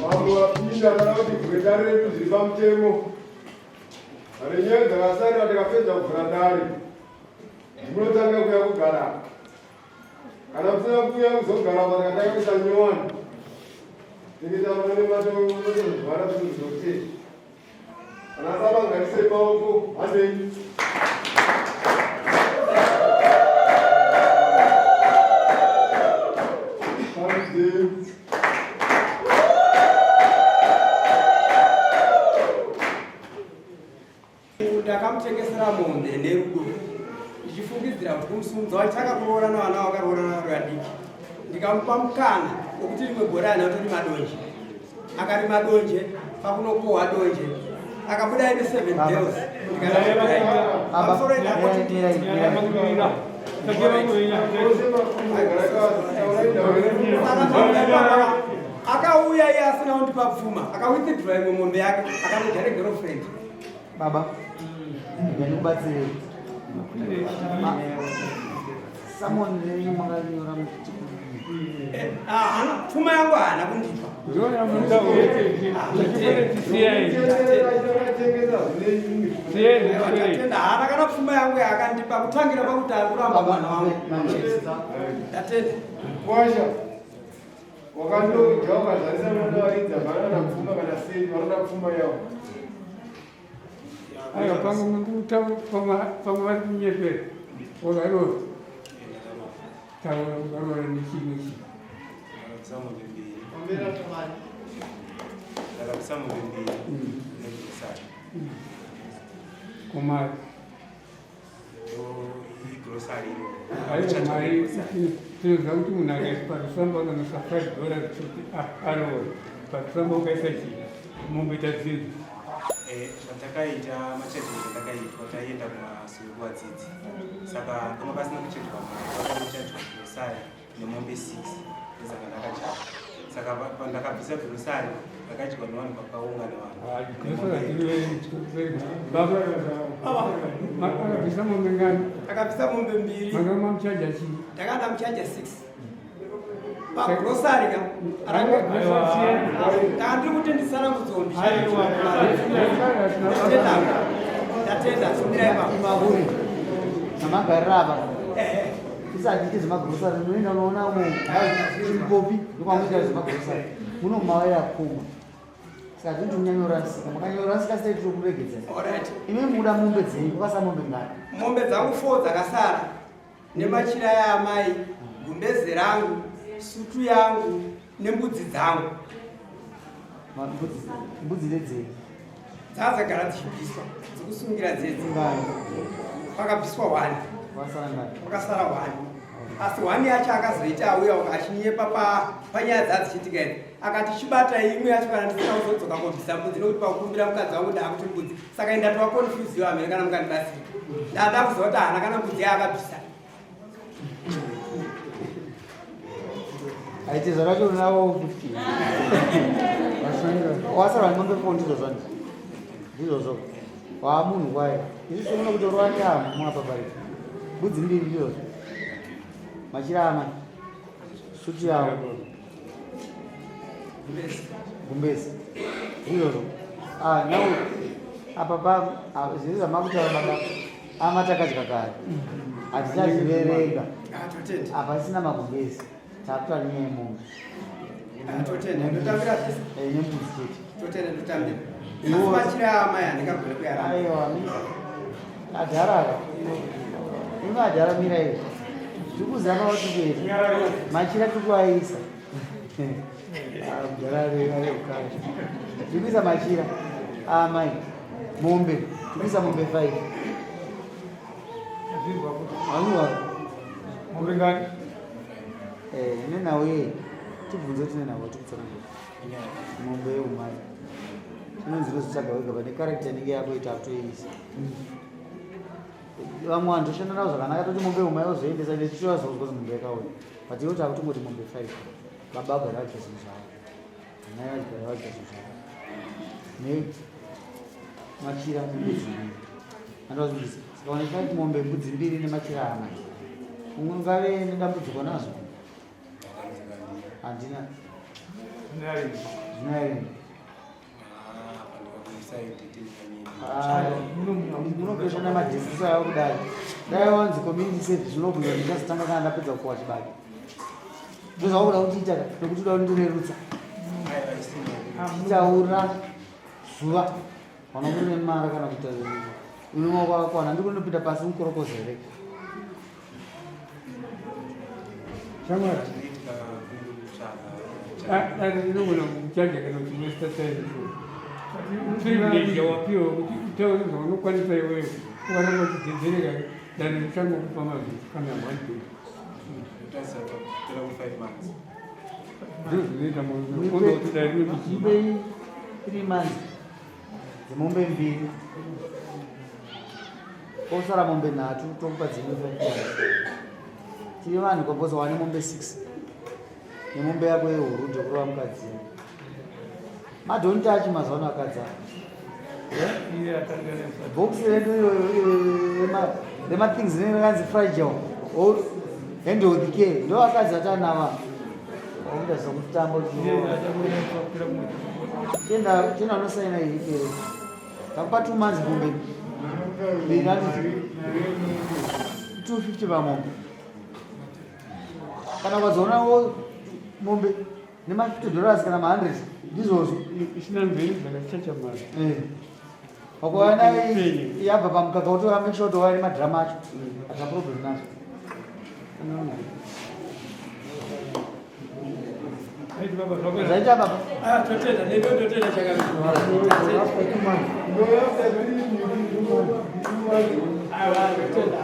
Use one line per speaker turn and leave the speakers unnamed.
Mambo vapinda kana kuti gweta redu zviri pamutemo. Pane nyaya dzakasarira tikapedza kuvhura dare. Munotanga kuya kugara. Kana musina kuuya kuzogara apa tikatanga kuisa nyowani. Tinge taona nematozvara zvinhu zvekuti Kana baba ngatisei maoko handei.
Ndakamutengesera mombe nerudo ndichifungidzira kuti kumusimudza wachitanga kuroora navana vakaroorana vari vadiki ndikamupa mukana wekuti rimwe gore haina kutorima donje akarima donje pakunokohwa donje akabuda aine seven girls akauya iye asina kundipa pfuma akawithdraw imwe mombe yake akanoja negirlfriend.
Baba ndikubatsirei Someone renyu makanyora muchiti
eh, ah, pfuma yangu haana kundipa. Tatenda haana kana pfuma yangu yaakandipa kutangira pakuti ari kuramba mwana wangu. Tatenda.
Kwasha wakandodya ukazarisa mwana varidza vana na pfuma kana sei vanoda pfuma yavo.
Aiwa pamwe pamwe pamwe vari kunyepera wakaroora taura ukaroora nechii nechii
Ndakabvisa mombe mbiri negrocery.
Kumari.
Grocery.
Aiwa mari tinoziva kuti munhu akaisa parusamba akanoisa $5 kuti aroore parusamba ukaisa chii mombe tadzinza.
Eh, zvatakaita machajiro atakaitwa taienda kumasuku kuvadzidzi saka kanga pasina kuchejwa mari vakangochajwa grocery nemombe 6 ndosaka ndakadya saka pandakabvisa grocery ndakadyiwa nevanhu vakaungana
vanhuakabvisa mombe ngani?
Akabvisa mombe mbiri.
Manga mamuchaja chii?
Ndakanga ndamuchaja 6 pagrosari ka ndandiri kuti ndisanangudzo ndatenda tsumirai
makuri namagariro apa tisati tiite zvemagrosari unoenda unoona mukopi ndokwamuita zvemagrosari muno mawaya kuma saka tini tinonyanyorasika makanyorasika sei tiri kuregedza imi muda mombe dzenyu kwakasa mombe ngani
mombe dzangu fo dzakasara nemachira yaamai gumbeze rangu sutu yangu nembudzi dzangu.
Mbudzi ndedzei?
Dzadzagara dzichibviswa dzekusungira dzedzi. Pakabviswa one. Pakasara one. Asi one yacho akazoita auya achinyepa panyaya dzadzichiitika idzi. Akati chibata imwe yacho kana ndisina kuzodzoka kobvisa mbudzi nokuti pakukumbira mukadzi wangu ndaakuti mbudzi. Saka indatova confuse yo amene kana mukandibatsira. Ndada kuziva kuti haana kana mbudzi yaakabvisa.
Aite zvaracho unavo 50. Wasara mombe 4 ndizvo zvani. Ndizvozvo. Waa munhu kwaye. Izvi tinoona kuti rova nyama mwapa bari. Mbudzi mbiri ndizvozvo. Machira amai. Suti yawo. Gumbezi. Ndizvozvo. Ah, now apa pa ah, zviri zvamakutaura baba. Ama takadya kare. Hatichazviverenga.
Ah,
Apa isina magumbezi. Takutora nyaya yemombe.
Ah, totenda ndotambira zvese.
Eh, nembudzi chete.
Totenda ndotambira. Asi machira amai handingagone kuyaramba.
Aiwa, adhara aka. Imi adhara mira izvi. Tikuzama kuti kuita. Machira tikuaisa. Ah, mudhara ari kukara. Tikuisa machira. Amai. Mombe. Tikuisa mombe 5. Aiwa.
Mombe ngani?
Eh, nenhau yei? Tibvunze tine nhau tikutsanangura. Mombe yeumai. Inonzi unozvitsvaga wega pane character inenge yako ita kutoiisa. Vamwe vanhu toshanda navo zvakanaka toti mombe umwe yozoendesa ende tichitovazouzwa kuti mombe yakauya. But iwe takutongoti mombe 5. Baba vagara vachiita zvinhu zvavo. Amai vagara vachiita zvinhu zvavo. Ne machira nembudzi mbiri. Andozvizwa. Saka une 5 mombe mbudzi mbiri nemachira amai. Umwe ungave nedambudziko nazvo? Handina. Zvinarini. Munopeshana madhisiso avo kudai. Dai wanzi community service unobvunza ndichazotanga kana ndapedza kukohwa chibage. Ndozvakuda kutiita nekuti uda kundirerutsa. Taura zuva wana kuri nemara kana kuita une maoko akakwana ndikunopinda pasi mukorokoza here?
Shamwari. Inogona kuchaja kana kuti waste time. Privilege yawapiwa kuti utaure zvaunokwanisa iwewe ukaramba uchidzedzereka dani richangokupa mazwi kana one day. Ndozvinoita munhu kuti dai
rinoti 3 months dzemombe mbiri kosara mombe nhatu tokupa dzimwe tiri vanhu kopoza wane mombe 6 nemombe yako yehuru ndokurova mukadzi madhonti acho mazuva ano akadzi bhokisi redu remathings rinenge rakanzi fragile handle the care ndo akadzi atanava wakuita zvekutamba chenda unosaina iyi kere takupa 2 months mombe mbiri handiti 250 pamombe kana ukazoona mombe nema 50 dollars kana ma 100 ndizvozvo
isina mberi dzakachacha mari
eh. Wakuona yabva pamukaka utora make sure kuti wava nemadrama acho hazvina problem nazvo. Zvaita baba.
Ah, totenda, newe totenda chakati. Ah, totenda.